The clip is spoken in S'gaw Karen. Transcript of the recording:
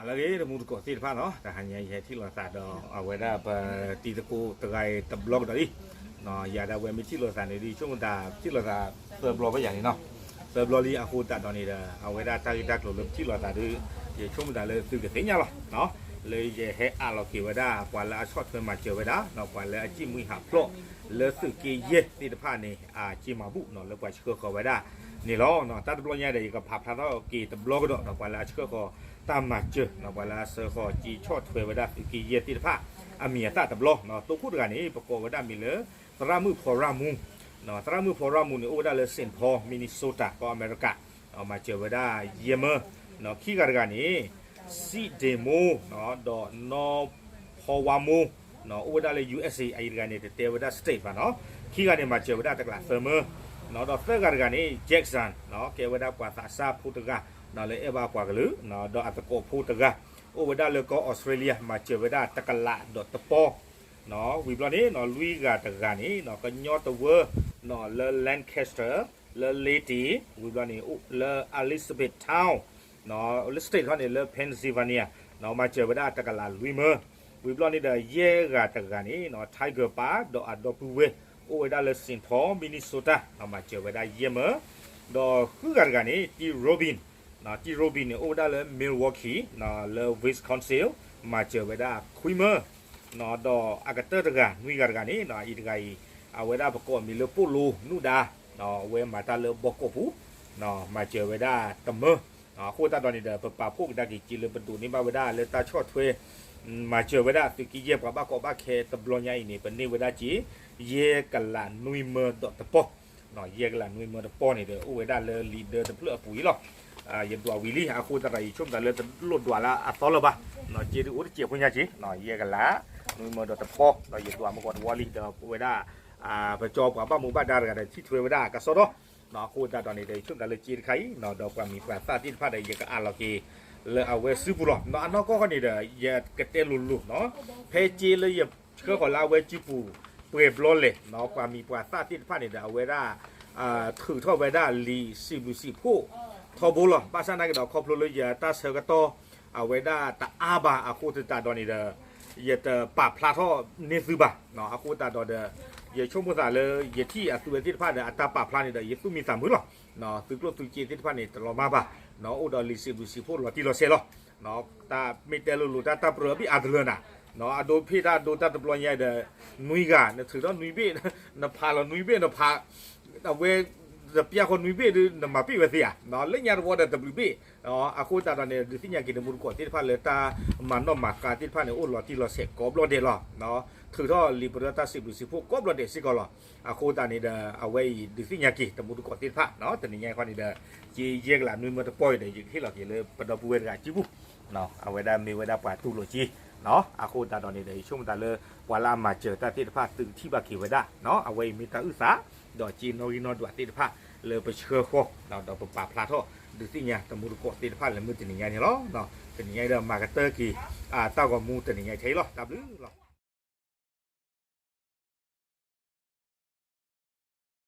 အလၢဂ့ၤ တမူတကိးသ့ၣ်တဖၣ်နီၤ, တဟါညါယဟဲထံၣ်လိာ်သးဒီး အဝဲဒၣ်ပတံၤသကိးတဂၤအံၤတဘျီကဒီးလံ. ယၤဒၣ်ဝဲမ့ၢ်ထံၣ်လိာ်သးန့ၣ်ဒီး ယဆိကမိၣ်သး ထံၣ်လိာ်သးသၢဘျီဘၣ်ယၤန့ၣ်နီၤ. သၢဘျီလံအဃိသတးဒီးန့ၣ်ဒီး အဝဲဒၣ်တၢ်ဂ့ၢ်တၢ်ကျိၤလၢပထံၣ်လိာ်သးဒီး ယဆိကမိၣ်သးလၢသုကသ့ၣ်ညါလီၤ. လၢယဟဲအးလီၤက့ၤဝဲဒၣ် ပှၤလၢအဆီၣ်ထွဲမၤစၢၤဝဲဒၣ် ပှၤလၢအစံၣ်မှံဟးဖျိး လၢသုးက့ယဲၢ်သ့ၣ်တဖၣ်န့ၣ် အစ့မၤဘူၣ်နီၤ လၢပှၤဆှၢဃီၤဝဲဒၣ်န့ၣ်လီၤ. တၢ်တဘျီညါဒီး ယကဖးဖျါထီၣ်က့ၤတဘျီကဒီးနီၤ ပှၤလၢအဆှၢဃီၤတၢ်မၤစၢၤနီၤ ပှၤလၢအဆှၢဃီၤစ့ဆီၣ်ထွဲဝဲဒၣ်သုးက့ယဲၢ်သ့ၣ်တဖၣ် အမံၤအသၣ်တဘျီနီၤ. တိခိၣ်တဂၤန့ၣ် ပကိးဝဲဒၣ်မံၤလၢ သရၣ်မုၣ်ဖီရၣ်မူ သရၣ်မုၣ်ဖီရၣ်မူန့ၣ် အိၣ်ဝဲဒၣ်လၢ Saint Paul Minnesota ကီၢ်အမဲရကၤ မၤစၢၤဝဲဒၣ်ယဲၢ်မၢ. ခံဂၤတဂၤန့ၣ် စံးဒ့မိ ဒီးနီၢ်ဖီဝါမိ အိၣ်ဝဲဒၣ်လၢ USA အအံၤတဂၤန့ၣ် တတဲဝဲဒၣ် state ဘၣ်နီၤ. ခံဂၤန့ၣ် မၤစၢၤဝဲဒၣ်တကလးသၢမၢ. ဒီးသၢဂၤတဂၤန့ၣ် Jackson ကဲဝဲဒၣ်ပှၤသးစၢ်ဖိတဂၤ လၢအဲၣ်ဘၣ်ပှၤကလုာ် ဒီးအသကိးဖိတဂၤ အိၣ်ဝဲဒၣ်လၢကီၢ်အီစထြ့လယါ မၤစၢၤဝဲဒၣ်တကလးဒီးတပီ ဝံၤဘျီန့ၣ် လွံၢ်ဂၤတဂၤန့ၣ် ကညီတဝၢ လၢ Lancaster လၢ Lady ဝံၤဘျီန့ၣ် လၢ Elizabethtown လၢ state ထီၣ်န့ၣ် လၢ Pennsylvania မၤစၢၤဝဲဒၣ်တကလးလွံၢ်မၢ. ဝံၤဘျီန့ၣ်ဒီး ယဲၢ်ဂၤတဂၤန့ၣ် Tiger ပၢ်ဒီးအဒီပုၢ်ဝဲၢ် အိၣ်ဝဲဒၣ်လၢ Saint Paul Minnesota မၤစၢၤဝဲဒၣ်ယဲၢ်မၢ. ဒီးဃုဂၤတဂၤန့ၣ် T Robin T Robin န့ၣ် အိၣ်ဝဲဒၣ်လၢ Milwaukee လၢ Wisconsin မၤစၢၤဝဲဒၣ်ခွံမၢ. ဒီးအကတၢၢ်တဂၤ နွံဂၤတဂၤန့ၣ် အအံၤတဂၤအံၤ အဝဲဒၣ်ပကိးအမံၤလၢ ပိၣ်လိနူဒါ အဝဲမၤတၢ်လၢဘီကီၢ်ပူၤ မၤစၢၤဝဲဒၣ်တမၢ. အဃိသတးဒီးန့ၣ်ဒီး ပပာ်ဖှိၣ်ကဒါက့ၤစ့လၢပဒိးန့ၢ်ဘၣ်ဝဲဒၣ်လၢတၢ်ဆီၣ်ထွဲ မၤစၢၤဝဲဒၣ်သုးက့ယဲၢ်ပှၤဘၣ်ကီဘၣ်ခဲတဘျီညါအံၤန့ၣ် ပန့ၢ်ဝဲဒၣ်စ့ ယဲၢ်ကလးနွံမၢဒီးတပီ ယဲၢ်ကလးနွံမၢတပီန့ၣ်ဒီး အိၣ်ဝဲဒၣ်လၢလံာ်ဒၢတဖျၢၣ်အပူၤအံၤလီၤ. ယဒွးဝံၤလံ အဃိသတးဒီး ယဆိကမိၣ်သးလၢတလိၣ်ဒွးလၢအသီလၢၤဘၣ်, စ့ဒုးအိၣ်တစဲးဖိညါစ့, ယဲၢ်ကလးနွံမၢဒီးတပီ ဒီးယဒွးမုၢ်ကီးတဝီလံ ဒီးပဝဲဒၣ် ပကၠီပှၤဘၣ်မူဘၣ်ဒါတဂၤဒီး ထံၣ်ထွဲဝဲဒၣ်ကစီဒီ အဃိသတးဒီးန့ၣ်ဒီး ယဆိကမိၣ်သးလၢစ့တခါအံၤ ဒီးပှၤမံၤပှၤသၣ်သ့ၣ်တဖၣ်ဒီး ယကအးလီၤက့ၤ လၢအဝဲစုပူၤလီၤ. အနီၢ်ကီၢ်ဃီန့ၣ်ဒီး ယကတဲလိၤလိၤနီၤ, ဖဲစ့လၢယဆှၢဃီၤလၢအဝဲစုပူၤ ပှဲၤဘျီလဲၣ်နီၤ, ပှၤမံၤပှၤသၣ်သ့ၣ်တဖၣ်န့ၣ်ဒီး အဝဲဒၣ် ထုးထီၣ်ဝဲဒၣ်လံာ်စံးဘျုးစံးဖှိၣ်ထီဘိလီၤ. ဘၣ်ဆၣ်နာ်က့ဒီး ခီဖျိလၢယတၢ်ဆၢကတီၢ် အဝဲဒၣ်တအါဘၣ်အဃိသတးဒီးန့ၣ်ဒီး ယတပာ်ဖျါထီၣ်န့ၢ်သုဘၣ်. အဃိသတးဒီးဒီး ယဆိကမိၣ်သးလၢ ယထံၣ်အသုဝဲသ့ၣ်တဖၣ်ဒီး အတၢ်ပာ်ဖျါန့ၣ်ဒီး ယသူၣ်မံသးမုာ်လီၤ. သုကျိၣ်သုစ့သ့ၣ်တဖၣ်န့ၣ် တလီၤမၢ်ဘၣ်, အိၣ်ဒီးလံာ်စံးဘျုးစံးဖှိၣ်လီၤတံၢ်လီၤဆဲးလီၤ. တၢ်မ့ၢ်တဲလိၤလိၤ တၢ်တၢ်ပရၢအဘံၣ်အါတလၢနၤ, အဒိဖ့ၣ်တၢ်ဒိတၢ်တဘျီညါဒီး နွံဂၤ နထုးထီၣ်နွံဘ့ၣ်, နဖးလီၤနွံဘ့ၣ် နဖး အဝဲ တပျၢ်ဃီနွံဘ့ၣ်ဒီး နမၤပ့ၢ်ဝဲသ့ဧါ, လၢညါတဝီဒီးတဘျုးဘ့ၣ်. အဃိသတးဒီးန့ၣ် ဒုးသ့ၣ်ညါက့ၤတမူတကိးသ့ၣ်တဖၣ်လၢတၢ်မၤနီၣ်မၤဃါသ့ၣ်တဖၣ်န့ၣ် အိၣ်လီၤတံၢ်လီၤဆဲးကိးဘျီဒဲးလီၤ. ထုးထီၣ်လံာ်ပရၢတၢ်စံးဘျုးစံးဖှိၣ်ကိးဘျီဒဲးစ့ၢ်ကီးလီၤ. အဃိသတးန့ၣ်ဒီး အဝဲအံၤ ဒုးသ့ၣ်ညါက့ၤ တမူတကိးသ့ၣ်တဖၣ် တနံၤညါအံၤဃီန့ၣ်ဒီး က့ယဲၢ်ကလးနွံမၢတပီၢ်အံၤဒီး ယကဟ့ၣ်လီၤက့ၤလၢပဒီပုၢ်ဝဲၢ်တဂၤအစုပူၤ, အဝဲဒၣ်မ့ၢ်ဝဲဒၣ်ပှၤတူၢ်လိာ်က့ၤ. အဃိသတးဒီးန့ၣ်ဒီး ယဆိကမိၣ်သးလၢ ပှၤလၢအမၤစၢၤတၢ်သ့ၣ်တဖၣ် သုကထံၣ်ဘၣ်က့ၤဝဲဒၣ်, အဝဲအံၤမ့ၢ်တၢ်အုၣ်သး ဒီးက့နီၣ်ဂံၢ်နီၣ်ဒွးသ့ၣ်တဖၣ်လၢပဆှၢဃီၤ ဒီးပပာ်ဖျါထီၣ် ဒုးသ့ၣ်ညါတမူတကိးသ့ၣ်တဖၣ်လၢမုၢ်တနံၤညါန့ၣ်လီၤ. တနံၤညါအံၤဒီးမၤကတၢၢ်က့ၤ တၢ်ဂီၤမူတနံၤညါအံၤထဲအံၤလီၤ. တၢ်ဘျုးလီၤ.